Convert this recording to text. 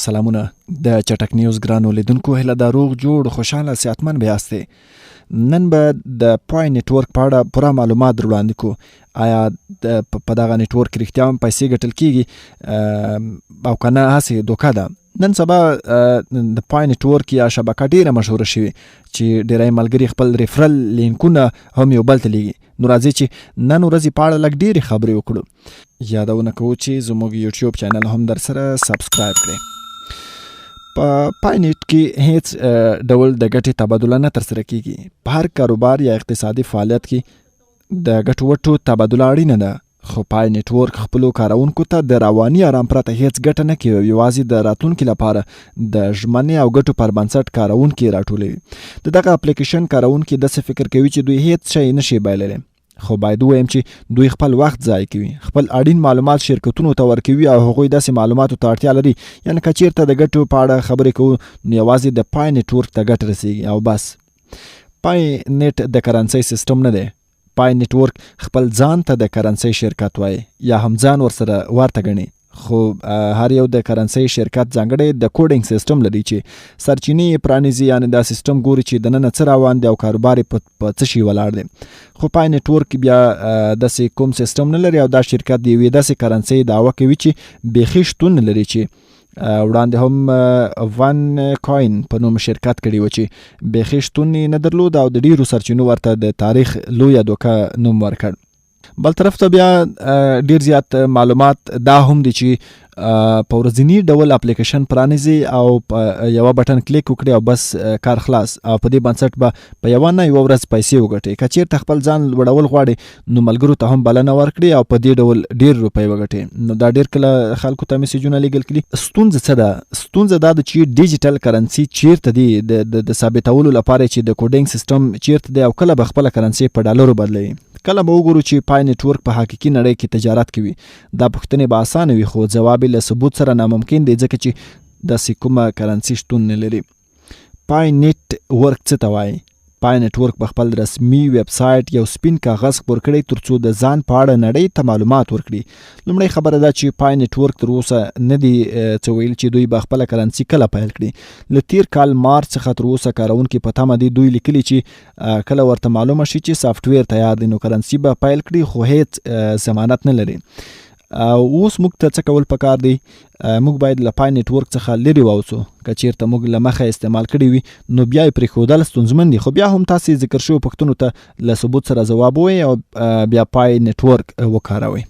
سلامونه د چټک نیوز ګرانو لیدونکو، هله د روغ جوړ، خوشحاله، صحتمن به یاستئ. نن به د پای نتورک په اړه پوره معلومات در وړاندې کو. آیا په دغه نتورک رښتیا هم پیسې ګټل کیږي او که نه هسې دوکه ده؟ نن سبا د پای نتورک یا شبکه ډیره مشهوره شوې چې ډیری ملګري خپل ریفرل لینکونه هم یو بل ته لیږي. نو راځي چې نن ورځې په اړه لږ ډېرې خبرې وکړو. یادونه کوو چې زموږ یوټیوب چینل هم در سره سبسکرایب کړئ. په پای نیټ کې هیڅ ډول د ګټې تبادله نه ترسره کیږي. په هر کاروبار یا اقتصادي فعالیت کې د ګټو وټو تبادله اړینه ده، خو پای نټورک خپلو کاروونکو ته د رواني ارام پرته هیڅ ګټه نه کوي، یوازې د راتلونکي لپاره د ژمنې او ګټو پر بنسټ کاروونکي راټولوي. د دغه اپلیکیشن کاروونکي داسې فکر کوي چې دوی هیڅ شی نشي بایللی، خو باید ووایم چې دوی خپل وخت ضایع کوي، خپل اړین معلومات شرکتونو ته ورکوي او هغوی داسې معلوماتو ته اړتیا لري. یعنې که چیرته د ګټو په اړه خبرې کوو نو یوازې د پای نټورک ته ګټه رسیږي او بس. پای نت د کرنسۍ سیستم نه دی. پای نټورک خپل ځان ته د کرنسۍ شرکت وایي یا هم ځان ورسره ورته ګڼي، خو هر یو د کرنسۍ شرکت ځانګړی د کوډینګ سیستم لري چې سرچینې یې پرانیزي، یعنې دا سیستم ګوري چې دننه څه روان دی او کاروبار یې په څه شي ولاړ دی. خو پای نټورک بیا داسې کوم سیستم نه لري او دا شرکت د یوې داسې کرنسۍ دعوه کوي چې بیخي شتون نه لري، چې وړاندې هم ون کوین په نوم شرکت کړی و چې بیخي شتون یې نه درلود او د ډیرو سرچینو ورته د تاریخ لویه دوکه نوم ورکړ. بل طرف ته بیا ډیر زیات معلومات دا هم دي چې په ورځني ډول اپلیکیشن پرانیزي او په یوه بټن کلیک وکړي او بس کار خلاص، او په دې بنسټ به په یوه نه یوه ورځ پیسې وګټي. که چیرته خپل ځان لوړول غواړي نو ملګرو ته هم بلنه ورکړي او په دې ډول ډیر روپۍ وګټي. نو دا ډیر کله خلکو ته میسجونه لیږل کړي. ستونزه څه ده؟ ستونزه دا ده چې ډیجیټل کرنسي چیرته دي د ثابتولو لپاره چې د کوډینګ سیستم چیرته دی او کله به خپله کرنسي په ډالرو بدلوي؟ کله به وګورو چې پای نټورک په حقیقي نړۍ کې تجارت کوي؟ دا پوښتنې به اسانه وي، خو ځواب یې له ثبوت سره ناممکن دی، ځکه چې داسې کومه کرنسي شتون نه لري. پای نت ورک څه ته وایي؟ پای نټورک په خپل رسمي ویب سایټ یو سپین کاغذ خپور کړی ترڅو د ځان په اړه نړۍ ته معلومات ورکړي. لومړی خبره دا چې پای نټورک تر اوسه نه دی څه ویل چې دوی به خپله کرنسي کله پیل کړي. له تیر کال مارچ څخه تر اوسه کاروونکي په تمه دي. دوی لیکلي چې کله ورته معلومه شي چې سافټویر تیار دی نو کرنسي به پیل کړي، خو هیڅ ضمانت نه لري. اوس موږ ته څه کول پکار دی؟ موږ باید له پای نټورک څخه لرې واوسو. که چیرته موږ له مخه استعمال کړی وي نو بیا یې پرېښودل ستونزمن دي، خو بیا هم تاسې ذکر شوو پوښتنو ته له ثبوت سره ځواب ووایئ او بیا پای نټورک وکاروئ.